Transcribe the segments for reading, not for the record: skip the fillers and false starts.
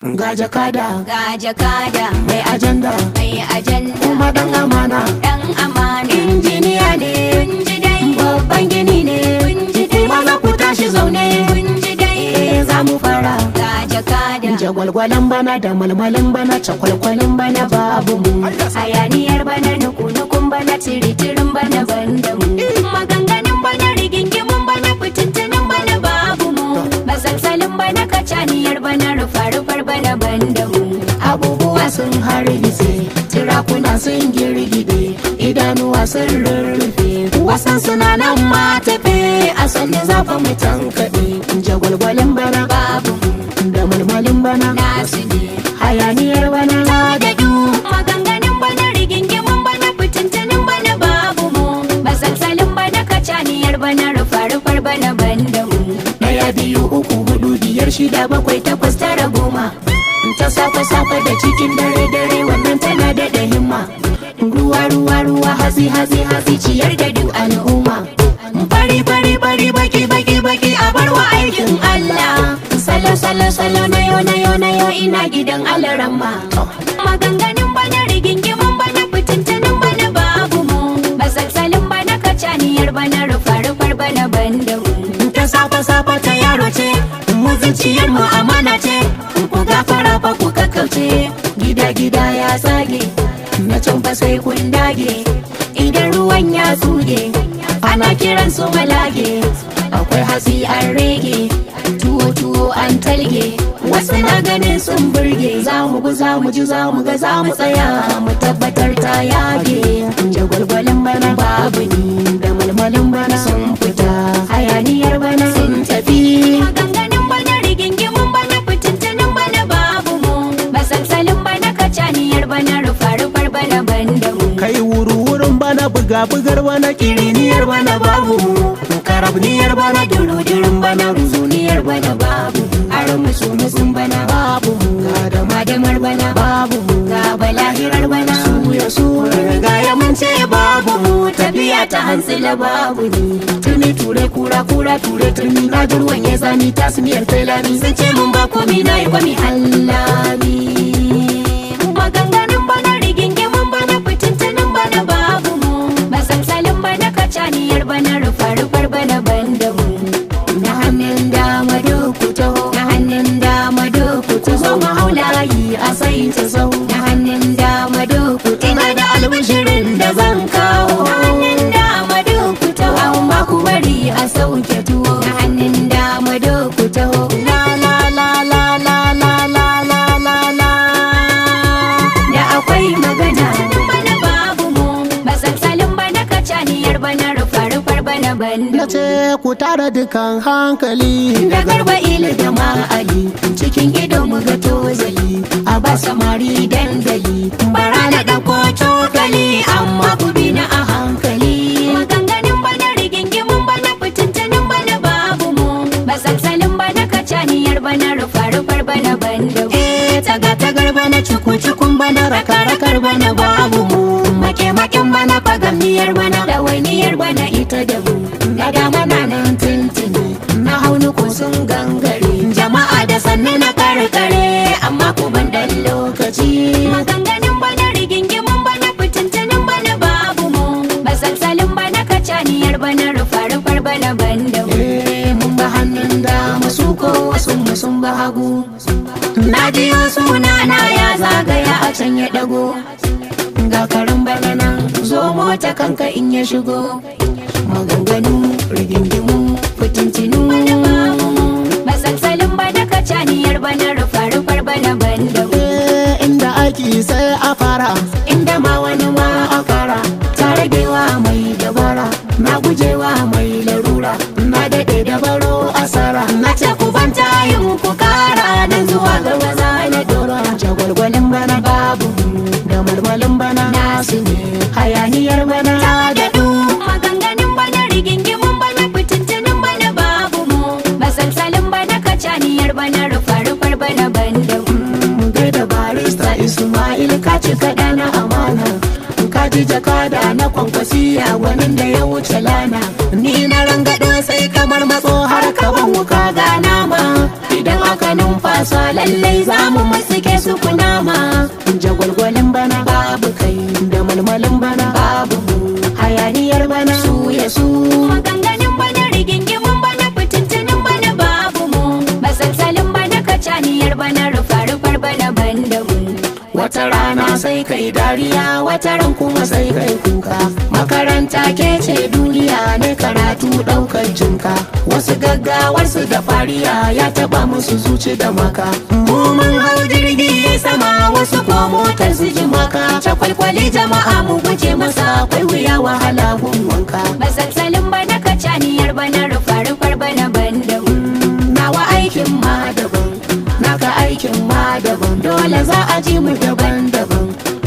Ga jakada. Ga jakada. Mai ajanda. Mai ajanda. Kuma dan amana. Dan amana. Injiniya ne. Kun ji dai. Babban gini ne. Kun ji dai. Maza ku tashi zaune. Kun ji dai. Eh, za mu fara. Ga jakada. Jagwalgwalan bana da malmalin bana, cakwalkwalin bana babu mu. Hayaniyar bana, nuku-nukun bana, tiri-tirin bana banda mu. Maganganun bana, rigingimun bana, fitintunin bana babu mu. Masalsalin bana, kacaniyar bana, rufa-rufar bana banda mu. Abubuwa sun hargitse, tirakuna sun girgide, idanuwa sun rurrufe, wasan suna nan ma tafe, a sanni zafa mu tankaɗe. Jagwalgwalin bana babu mu. Da malmalin bana nasu ne. Hayaniyar bana ta daɗu. Maganganun bana, rigingimun bana, fitintunin bana babu mu. Masalsalin bana, kacaniyar bana, rufa-rufar bana banda mu. Ɗaya, biyu, uku, hudu, biyar, shida, bakwai, takwas, tara, 10. Ta safe safe da cikin dare dare, wannan tana daɗa himma. Ruwa ruwa ruwa, hatsi hatsi hatsi, ciyar da duk al'umma. Fari fari fari, baki baki baki, a barwa aikin Allah. Salo salo salo, na yo na yo na yo, ina gidan alaramma. Maganganun bana, rigingimun bana, fitintunin bana babu mu. Masalsalin bana, kacaniyar bana, rufa-rufar bana banda mu. Ta safe safe ta yaro ce, mu zuciyar mu amana ce, ku gafara fa ku kakkauce. Gida gida ya tsage, na can fa sai kun dage. Idan ruwan ya tsuge, ana kiran su malage. Akwai hatsi an rege, tuwo tuwo an talge, wasu na ganin sun burge. Za mu bi, za mu ji, za mu ga, za mu tsaya mu tabbatar ta yage. Jagwalgwalin bana babu ni, da malmalin bana sun fita, hayaniyar bana sun tafi. Maganganun bana, rigingimun bana, fitintunin bana babu mu. Masalsalin bana, kacaniyar bana, rufa-rufar bana banda mu. Kai, wuru-wurin bana, buga-bugar bana, kiriniyar bana babu mu, karabniyar bana, durudurin bana, ruzuniyar bana babu, aron musu mutsun bana babu mu, ga dama-damar bana babu mu, ga balahirar bana su ya su riga ya mance babu mu, tafiya ta hantsila babu ni, turmi ture kura, kura ture turmi, na jirwan ya zani tasmiyar tailani, sun ce mun ba komi, na yi kwami allami. Maganganun bana, rigingimun bana, fitintunin bana babu mu. Masalsalin bana, kacaniyar bana, rufa-rufar bana banda mu. Na hannun dama duk taho, na hannun dama duk taho, mu hau layi a sai ta sau. Na hannun dama duk, ina da albishirin da zan kawo. Na hannun dama duk taho. Amma ku bari a sauke tuwo. Na hannun dama duk taho. La la la la la la la la la la. Da akwai magana. Bana babu mu. Masalsalin bana, kacaniyar bana, rufa-rufar bana banda Na mu. ce ku tara dukan hankali, da Garba Ilu da Ma'ali, cikin ido mu ga tozali, a ba samari dandali, bara na ɗauko cokali, amma ku bi na a hankali. Maganganun bana, rigingimun bana, fitintunin bana babu mu. Masalsalin bana, kacaniyar bana, rufa-rufar bana banda mu. Eh, taga tagar bana, cuku cukun bana, raka rakar bana babu mu, make maken bana, fagamniyar bana, ɗawainiyar bana ita da mu. Na dama na nan tuntuni, na haunu ko sun gangare, jama'a da sannu na karkare, amma ku ban dan lokaci. Maganganun bana, rigingimun bana, fitintunin bana babu mu. Masalsalin bana, kacaniyar bana, rufa-rufar bana banda mu. Eh, mun ba hannun dama, su ko wasu mu sun ba hagu. Na jiyo suna na ya zagaya a can ya dago. Ga karin bana nan zo, mota kanka in ya shigo. Maganganu, rigingimu, fitintinu. Masalsalin bana, kacaniyar bana, rufa-rufar bana banda mu. Eh, inda aiki sai a fara, inda ma wani ma a fara, ta ragewa mai dabara, na gujewa mai larura, na daɗe da baro asara. Na ce ku ban tayin ku kara, nan zuwa gaba za na dora. Jagwalgwalin bana babu mu, da malmalin bana nasu ne, hayaniyar bana ta daɗu. Maganganun bana, rigingimun bana, fitintunin bana babu mu. Masalsalin bana, kacaniyar bana, rufa-rufar bana banda mu. Mu gaida Barista Ismail, ka ci kaɗa na amana, ka ji jakada na Kwankwasiya, gwanin da ya wuce lana. Ni na rangado sai kamar matso, har kaban wuka ga nama idan aka numfasa. matasa lallai za mu musuke su kunama. Jagwalgwalin bana babu kai, da malmalin bana babu mu, hayaniyar bana su ya su. Maganganun bana, rigingimun bana, fitintunin bana babu mu. Masalsalin bana, kacaniyar bana, rufa-rufar bana banda mu. Wata rana sai kai dariya, wata ran kuma sai kai kuka. Makaranta ke ce duniya ne, karatu daukar jinka. Wasu gaggawarsu da fariya ya taba musu zuci da maka. Mu mun hau jirgi sama, wasu ko motar su ji maka. Cakwalkwali jama'a mu guje masa, akwai wuya wahala gun wanka. Masalsalin bana, kacaniyar bana, rufa-rufar bana banda mu. Nawa aikin ma daban, naka aikin ma daban, dole za a ji mu daban-daban.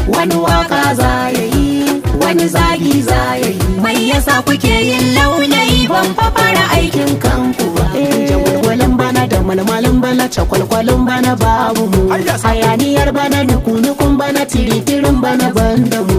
Wani waka za ya yi, wani zagi za ya yi. Mai yasa kuke yin launayi? Ban fa fara aikin kanku ba. Jagwalgwalin bana da malmalin bana, cakwalkwalin bana babu mu. Hayaniyar bana, nukunukun bana, tiritirin bana banda mu.